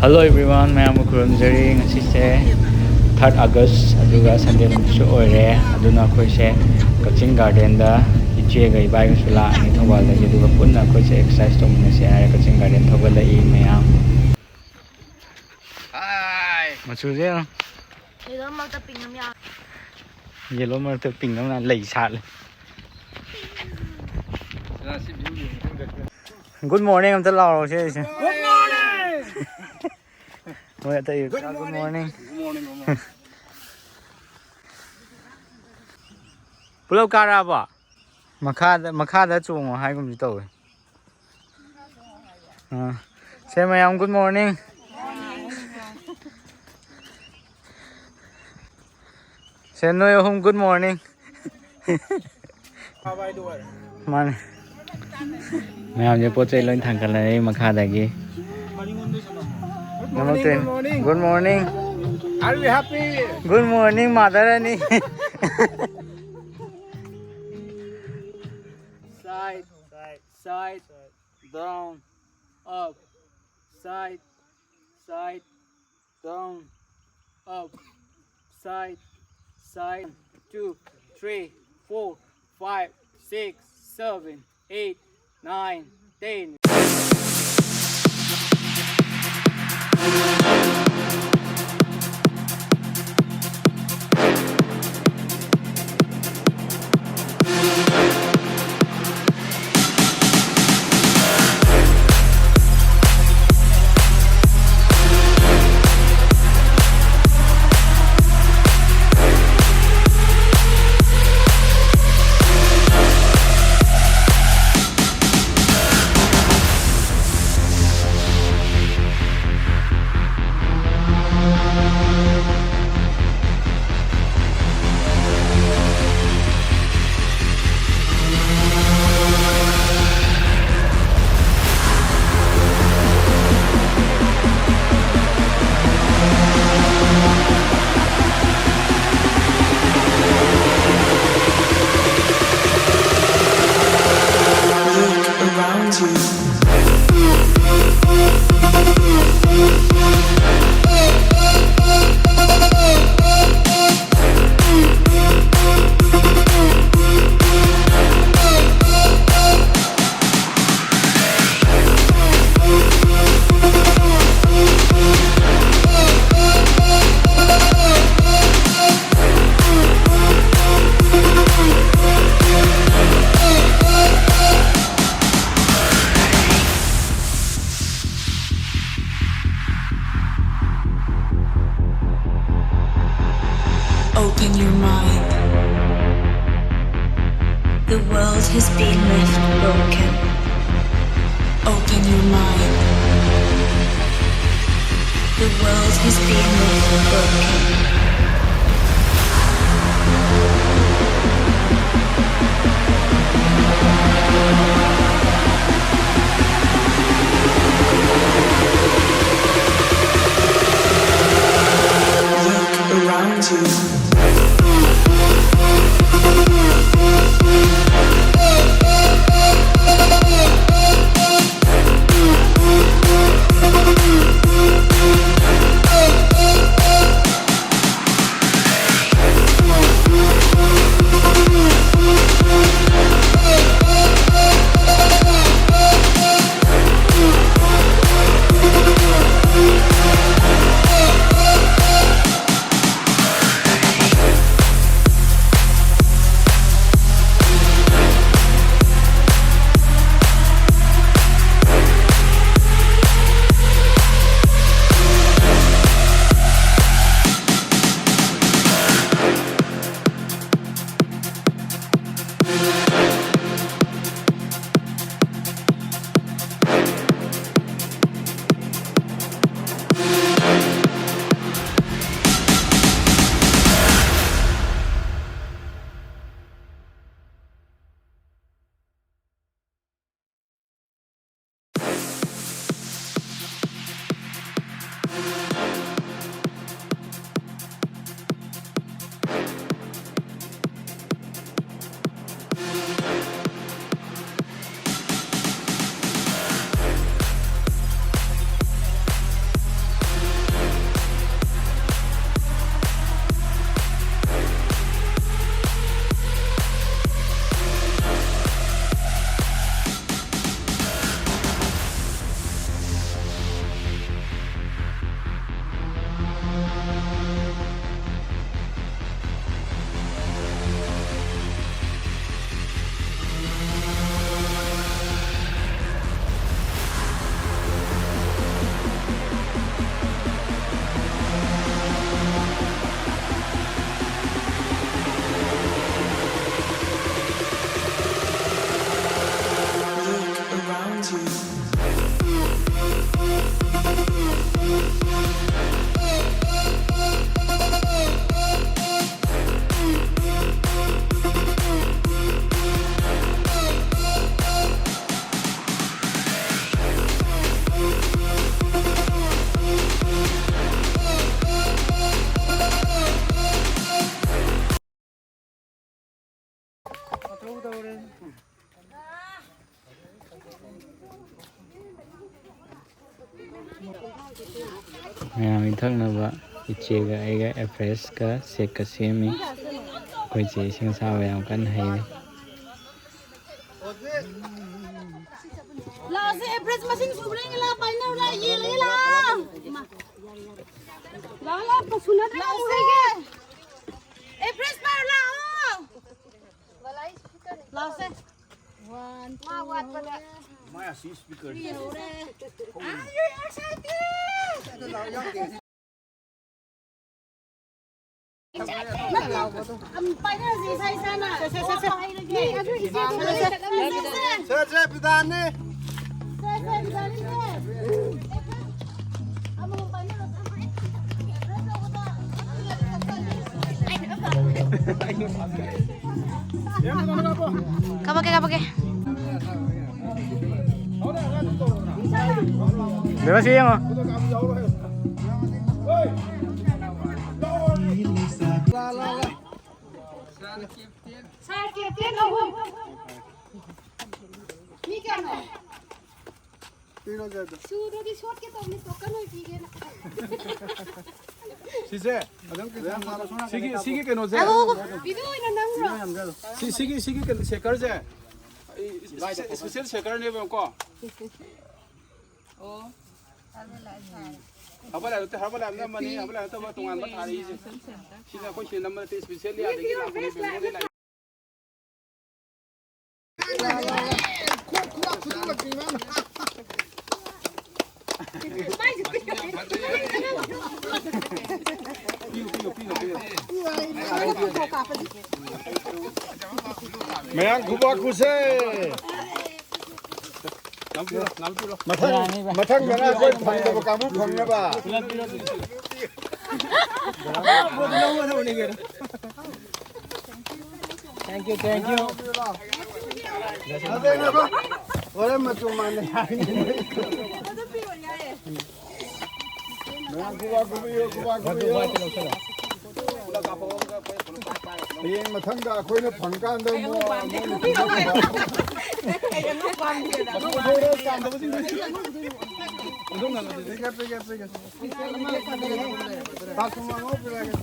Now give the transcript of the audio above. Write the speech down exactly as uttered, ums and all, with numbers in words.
Hello everyone, ꯃꯌꯥꯝꯕꯨ ꯈꯨꯔꯨꯝꯖꯔꯤ꯫ ꯉꯁꯤꯁꯦ third August, ꯑꯗꯨꯒ Sunday ꯅꯨꯃꯤꯠꯁꯨ ꯑꯣꯏꯔꯦ꯫ ꯑꯗꯨꯅ ꯑꯩꯈꯣꯏꯁꯦ ꯀꯛꯆꯤꯡ ꯒꯥꯔꯗꯦꯟꯗ ꯏꯆꯦꯒ ꯏꯕꯥꯏꯒꯁꯨ ꯂꯥꯛꯑꯅꯤ ꯊꯧꯕꯥꯜꯗꯒꯤ, ꯑꯗꯨꯒ ꯄꯨꯟꯅ ꯑꯩꯈꯣꯏꯁꯦ exercise ꯇꯧꯃꯤꯟꯅꯁꯦ ꯍꯥꯏꯔ ꯀꯛꯆꯤꯡ ꯒꯥꯔꯗꯦꯟ ꯊꯧꯒꯠꯂꯛꯏ ꯃꯌꯥꯝ꯫ ꯃꯆꯨꯁꯦ ꯌꯦꯡꯉꯣ꯫ ꯌꯦꯜꯂꯣ ꯃꯔꯛꯇ ꯄꯤꯡ ꯑꯃ ꯌꯥꯎ-, ꯌꯦꯜꯂꯣ ꯃꯔꯛꯇ ꯄꯤꯡ ꯑꯃ ꯂꯩ ꯁꯥꯠꯂꯦ꯫ Good morning ꯑꯝꯇ ꯂꯥꯎꯔꯣ ꯁꯤ ꯑꯩꯁꯦ꯫ Good morning! ꯍꯣꯏ, ꯑꯇꯩ꯫ Good morning꯫ Good morning꯫ ꯄꯨꯂꯞ ꯀꯥꯔꯛꯑꯕꯣ? ꯃꯈꯥꯗ, ꯃꯈꯥꯗ ꯆꯣꯡꯉꯣ ꯍꯥꯏꯒꯨꯝꯁꯨ ꯇꯧꯋꯦ꯫ ꯑꯥ꯫ ꯁꯦ ꯃꯌꯥꯝ, good morning꯫ ꯁꯦ ꯅꯣꯏ ꯑꯍꯨꯝ, good morning꯫ ꯃꯥꯅꯦ꯫ ꯃꯌꯥꯝꯁꯦ ꯄꯣꯠ ꯆꯩ ꯂꯣꯏ ꯊꯥꯡꯒꯠꯂꯛꯏ ꯃꯈꯥꯗꯒꯤ꯫ Good morning, good morning꯫ Good morning꯫ Are you happy? Good morning, mother ꯑꯅꯤ꯫ Side, side, down, up, side, side, down, up, side, side, two, three, four, five, six, seven, eight, nine, ten. Has been left broken. Open your mind. The world has been left broken. Look around you. ꯃꯌꯥꯝꯒꯤ ꯊꯛꯅꯕ ꯏꯆꯦꯒ ꯑꯩꯒ ꯑꯦꯐ꯭ꯔꯦꯁꯀ shake ꯁꯦꯝꯃꯤ꯫ ꯑꯩꯈꯣꯏ ꯆꯦ ꯏꯁꯤꯡ ꯑꯁꯥꯕ ꯌꯥꯝ ꯀꯟꯅ ꯍꯩꯔꯤ꯫ ꯂꯥꯛꯑꯣꯁꯦ, ꯑꯦꯐ꯭ꯔꯦꯁ ꯃꯁꯤꯡ ꯁꯨꯕ꯭ꯔꯥ ꯌꯦꯡꯒꯦ, ꯂꯥꯛꯑꯣ, ꯄꯥꯏꯅꯔꯨ ꯂꯥꯛꯑꯣ, ꯌꯦꯜꯂꯒꯦ ꯂꯥꯛꯑꯣ꯫ ꯏꯃꯥ꯫ ꯂꯥꯛꯑꯣ, ꯂꯥꯛꯑꯣ, ꯄꯁꯨꯅ ꯂꯥꯛꯑꯣꯁꯦ꯫ ꯑꯦꯐ꯭ꯔꯦꯁ ꯄꯥꯏꯔꯨ ꯂꯥꯛꯑꯣ꯫ ꯂꯥꯛꯑꯣꯁꯦ꯫ One, two, ꯍꯧꯔꯦ꯫ ꯃꯥꯏ ꯑꯁꯤ ꯁ꯭ꯄꯤꯀꯔꯁꯦ꯫ Three ꯍꯧꯔꯦ꯫ ꯑꯥ, ꯌꯥꯏ, ꯑꯁ, ꯌꯥꯏ꯫ ꯁꯦ, ꯁꯦ, ꯁꯦ, ꯁꯦ꯫ ꯁꯦ, ꯁꯦ, ꯕꯤꯗꯥꯅꯤ꯫ ꯁꯦ, ꯁꯦ, ꯕꯤꯗꯥꯅꯤ꯫ ꯀꯥꯄꯛꯀꯦ, ꯀꯥꯄꯛꯀꯦ꯫ ꯕꯦꯕꯥ, ꯁꯤ ꯌꯦꯡꯉꯣ꯫ ꯁꯥꯔ ꯀꯦꯞꯇꯦꯟ ꯑꯍꯨꯝ꯫ ꯃꯤ ꯀꯌꯥꯅꯣ? ꯁꯨꯗ꯭ꯔꯗꯤ ꯁꯣꯠꯀꯦ ꯇꯧꯕꯅꯤ, ꯇꯣꯀꯟ ꯑꯣꯏ ꯄꯤꯒꯦꯅ꯫ ꯁꯤꯁꯦ, ꯁꯤꯒꯤ, ꯁꯤꯒꯤ ꯀꯩꯅꯣꯁꯦ, ꯕꯤꯗꯨ ꯑꯣꯏꯅ ꯅꯝꯈ꯭ꯔꯣ꯫ ꯁꯤ, ꯁꯤꯒꯤ, ꯁꯤꯒꯤ ꯀꯩꯅꯣ ꯁꯦꯀꯔꯁꯦ, ꯏꯁꯄꯤꯁꯦꯜ ꯁꯦꯀꯔꯅꯦꯕꯀꯣ꯫ ꯑꯣ꯫ ꯍꯥꯔꯕꯔ ꯂꯥꯏꯐ ꯅꯠꯇꯦ, ꯍꯥꯔꯕꯔ ꯂꯥꯏꯐ ꯅꯝꯃꯅꯤ, ꯍꯥꯔꯕꯔ ꯂꯥꯏꯐ ꯅꯠꯇꯕ ꯇꯣꯉꯥꯟꯕ ꯊꯥꯔꯛꯏꯁꯦ꯫ ꯁꯤꯅ ꯑꯩꯈꯣꯏ ꯁꯤꯗ ꯅꯝꯕ ꯅꯠꯇꯦ, ꯏꯁꯄꯤꯁꯦꯜꯂꯤ ꯑꯥꯗꯒꯤ ꯂꯥꯛꯄꯅꯤ, ꯕꯦꯡꯒ꯭ꯂꯣꯔꯗꯒꯤ ꯂꯥꯛꯏ꯫ ꯃꯌꯥꯝ ꯈꯨꯕꯥꯛ ꯈꯨꯁꯦ꯫ ꯃꯊꯪ, ꯃꯊꯪꯗꯅ ꯑꯩꯈꯣꯏ ꯐꯪꯗꯕ ꯀꯥꯡꯕꯨ ꯐꯪꯅꯕ꯫ Thank you, thank you. ꯍꯣꯔꯦꯟ ꯃꯆꯨ ꯃꯥꯟꯅꯩ ꯍꯥꯏꯅꯤ꯫ ꯃꯌꯥꯝ ꯈꯨꯕꯥꯛ ꯈꯨꯕꯤꯌꯨ, ꯈꯨꯕꯥꯛ ꯈꯨꯕꯤꯌꯨ꯫ ꯍꯌꯦꯡ ꯃꯊꯪꯗ ꯑꯩꯈꯣꯏꯅ ꯐꯪꯀꯥꯟꯗ ꯑꯃꯨꯛ ꯄꯤꯒꯦ, ꯄꯤꯒꯦ, ꯄꯤꯒꯦ꯫ ꯇꯥꯁꯨ ꯃꯉꯥ ꯄꯤꯔꯛꯑꯒꯦ꯫